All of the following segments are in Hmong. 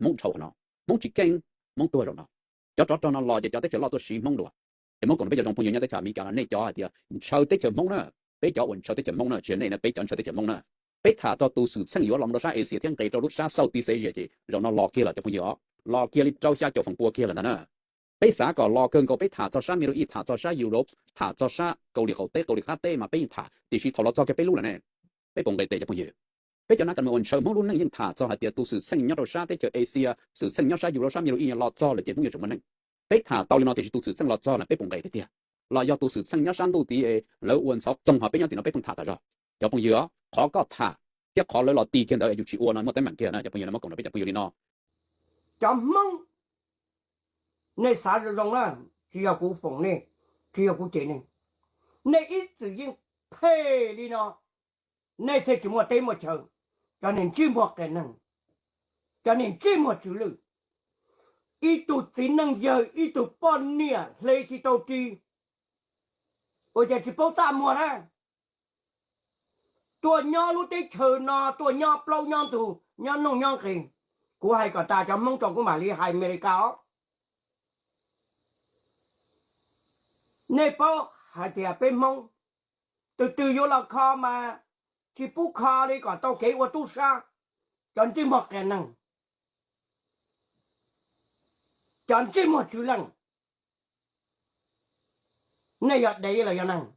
Hmoob dhau qhov no, Hmoob tsis keej, Hmoob tuag zaum no. Cov tsov rog no los ces cov teb chaws loj tuaj siv Hmoob dua. Ces muab koom rau peb cov zoo phooj ywg nyob teb chaws Amelikas no, nej cov hais tias ntshaw teb chaws Hmoob na, peb cov uas ntshaw teb chaws Hmoob na, tsis yog nej na, peb cov ntshaw teb chaws Hmoob na. Peb tham txog tus xwm txheej yuav los mus rau sab Asia thiab nqis rau lub sab Southeast Asia ces zaum no los kiag lawm cov phooj ywg os, los kiag li rau xya caum feem pua kiag lawm ntag na. Peb xav kom los kawg nkaus, peb tham txog sab Middle East, tham txog sab Europe, tham txog sab Kaus Lim qaum teb, Kaus Lim qab teb mas peb yeej tham, tiam sis thaum los txog kiag peb lub lawm ne, peb puas nqis tes cov phooj ywg? Peb cov neeg kav mus ua ntshaw Hmoob lub neej yeej tham txog hais tias tus xwm txheej nyob rau sab teb chaws Asia, xwm txheej nyob sab Europe, sab Middle East los txog lawm ces Hmoob yuav tsum muaj neej. Peb tham tau li no tiam sis tus xwm txheej los txog lawm peb puas nqis tiag tiag? Los yog tus xwm txheej nyob sab ntuj tid es lawv ua ntxhov txoog ho peb nyob tim no peb pheej tham tas zog? Cov phooj ywg, qhov koj tham thiab qhov lawv los tig kiag ntawd yus tsis ua no muaj teeb meem kiag na cov phooj ywg, muab koom rau peb cov phooj ywg li no. Cov Hmoob, nej xav zoo zoo na, tsis yog kuv foom nej, tsis yog kuv cem nej. Nej ib txwm yeej phem li no, nej thiaj tsis muaj teb muaj chaw. Cov niag ntsej muag qias neeg, cov niag ntsej muag tsw lwj, ib tug txiv neej yawg ib tug poj niam hle tsis tau ris, ua cas tsis paub txaj muag na? Tuaj nyob lub teb chaws no, tuaj nyob plaub nyob ntug, nyob nuj nyob nqis. Kuv hais kom tas cov Hmoob tso kuv mam li hais Amelikas os. Nej paub hais tias peb Hmoob, tus twg yuav los kho mas tsis pub kho li kom tau kev ua tub sab. Cov ntsej muag qias neeg, cov ntsej muag tsw leej, nej yog dev los yog neeg?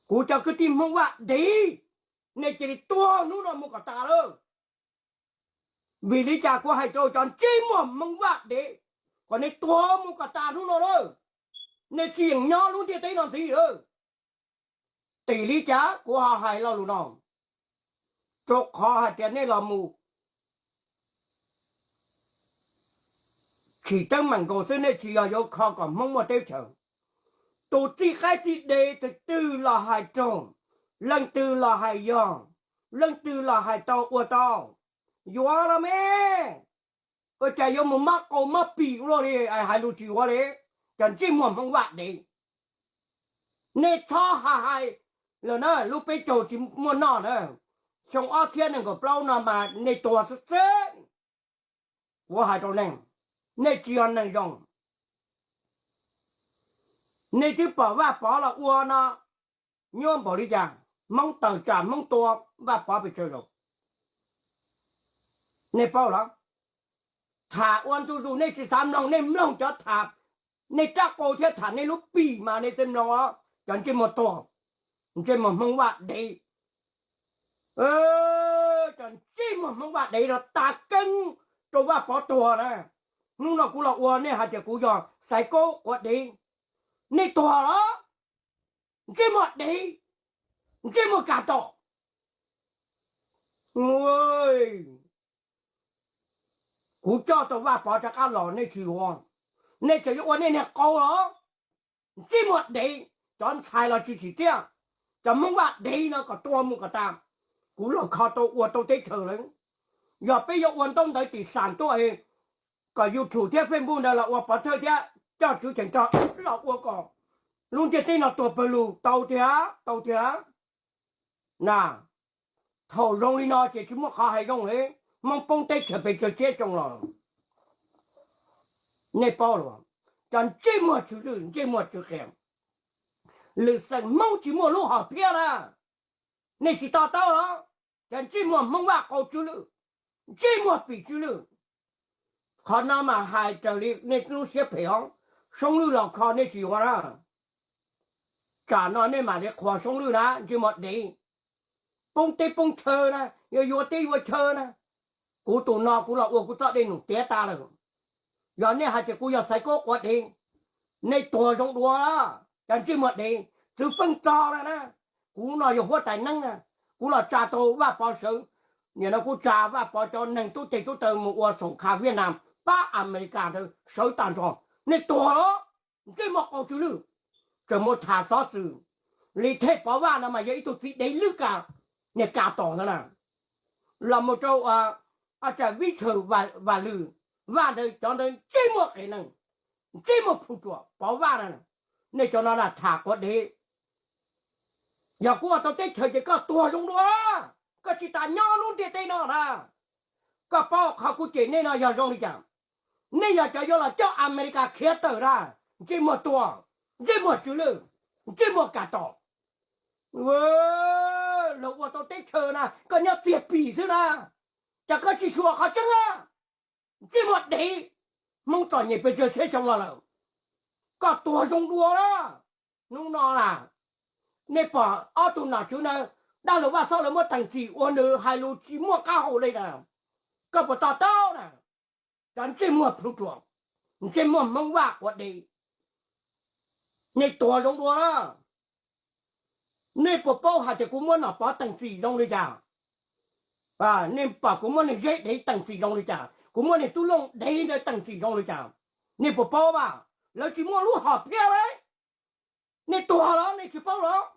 Kuv cov kwv tij Hmoob Vaj dev, nej cia li tuag hnub no mus kom tas lawm. Vim li cas kuv hais rau cov ntsej muag Hmoob Vaj dev kom nej tuag mus kom tas hnub no lawm? Nej tsis yeem nyob lub ntiaj teb no ntxiv lawm. Tim li cas kuv ho hais lo lus no? Rau qhov hais tias nej los mus tsim teeb meem nkaus xwb, nej tsis yog yuav kho kom Hmoob muaj teb chaws. Tus txij qaib txij dev tus twg los hais raug, leej twg los hais yog, leej twg los hais tau ua tau, yuav los me. Ua cas yuav mus mob qau mob pim ua luaj li, hais lus tsis yuav li? Cov ntsej muag Hmoob Vaj dev, nej txhob hais hais lawm na, lub peb caug tsis muaj noj na. Xyoo ob txhiab nees nkaum plaub no mas nej tuag xwb xwb. Kuv hais rau nej, nej tsis yog neeg zoo. Nej twb pom Vaj Pov los ua no nyuaj npaum li cas, Hmoob tawm tsam Hmoob tua Vaj Pov pes tsawg zaus, nej paub los? Tham ua ntu zus nej tsis xav mloog, nej mloog cov tham, nej rab qau thiab tham nej lub pim mas nej txawj mloog os, cov ntsej muag tuag, ntsej muag Hmoob Vaj dev. Cov ntsej muag Hmoob Vaj dev no tas keeb rau Vaj Pov tuag na. Hnub no kuv los ua nej hais tias kuv yog Xaiv Kaub quav dev, nej tuag los? Ntsej muag dev, ntsej muag kas tom. Kuv coj tau Vaj Pov rov qab los nej tsis yuav, nej tseem yuav ua nej niag qau los? Ntsej muag dev, cov ntxhais los tsis tsim txiaj, cov Hmoob Vaj dev no kom tua mus kom tas. Kuv los kho tau ua tau teb chaws lawm. Yog peb yuav ua ntaub ntawv tim xam tuaj kom YouTube thiab Facebook ntawd los ua pov thawj thiab coj tswv cheem rog los ua kom lub ntiaj teb no tuag pawg lug tau tiag, tau tiag. Na, thaum zoo li no ces tsis muaj qhov hais zoo li, Hmoob poob teb chaws pes tsawg txhiab xyoo los. Nej paub los? Cov ntsej muag tsw lwj, ntsej muag tsw qias, lwm xeem Hmoob tsis muaj lub hom phiaj na. Nej tsis to taub los? Cov ntsej muag Hmoob Vaj qau tsw lwj, ntsej muag pim tsw lwj. Qhov no mas hais raws li nej lub siab phem os. Soob Lwj los kho nej tsis yuav na. Tsam no nej mam li qhuas Soob Lwj na, ntsej muag dev. Poob teb poob chaw na, yuav yuav teb yuav chaw na. Kuv tus no kuv los ua kuv txoj dej num tiav tas lawm. Yog nej hais tias kuv yog Xaiv Kaub quav dev, nej tuag zoo dua, cov ntsej muag dev, txwv feej txog lawm na. Kuv no yog huab tais neeb na, kuv los tsa tau Vaj Pov sawv, nim no kuv tsa Vaj Pov cov neeg tub teg tub taw mus ua xoom kha Viaj Nam pab Amelikas ntawd sawv tag nrho. Nej tuag los? Ntsej muag qau tsw lwj, tseem mus tham xov xwm li Thej Pov Vaj no mas yog ib tug txiv dev lwj kas, niag kas tom ntawd na. Los mus rau tsam Vib Tshaws Vam Lwm Vaj ntawd, cov ntawd ntsej muag qias neeg, ntsej muag plhu ruam Pov Vaj na. Nej cov no na tham quav dev. Yog kuv ua tau teb chaws ces koj tuag zoo dua, koj tsis tas nyob lub ntiaj teb no na. Koj paub qhov kuv cem nej no yog zoo li cas? Nej yog cov yuav los coj Amelikas khiav tawm na. Ntsej muag tuag, ntsej muag tsw lwj, ntsej muag kam tom. Los ua tau teb chaws na koj nyob txiag pim xwb na, ces koj tsis xyuas qhov tseeb na. Ntsej muag dev, Hmoob txom nyem pes tsawg txhiab xyoo los lawm, koj tuag zoo dua na. Hnub no na, nej pom ob tug nom tswv na, dab laug Vaj Xob lawv muab teem txim ua nws hais lus tsis muaj qab hau li na. Koj puas to taub na? Cov ntsej muag plhu ruam, ntsej muag Hmoob Vaj quav dev, nej tuag zoo dua na. Nej puas paub hais tias kuv muab Nom Pov teem txim zoo li cas? Nej pom kuv muab niag Zeb dev teem txim zoo li cas, kuv muab niag Tub Looj dev ntawd teem txim zoo li cas? Nej puas paub mas? Lawv tsis muaj lub hom phiaj li. Nej tuag los nej tsis paub los?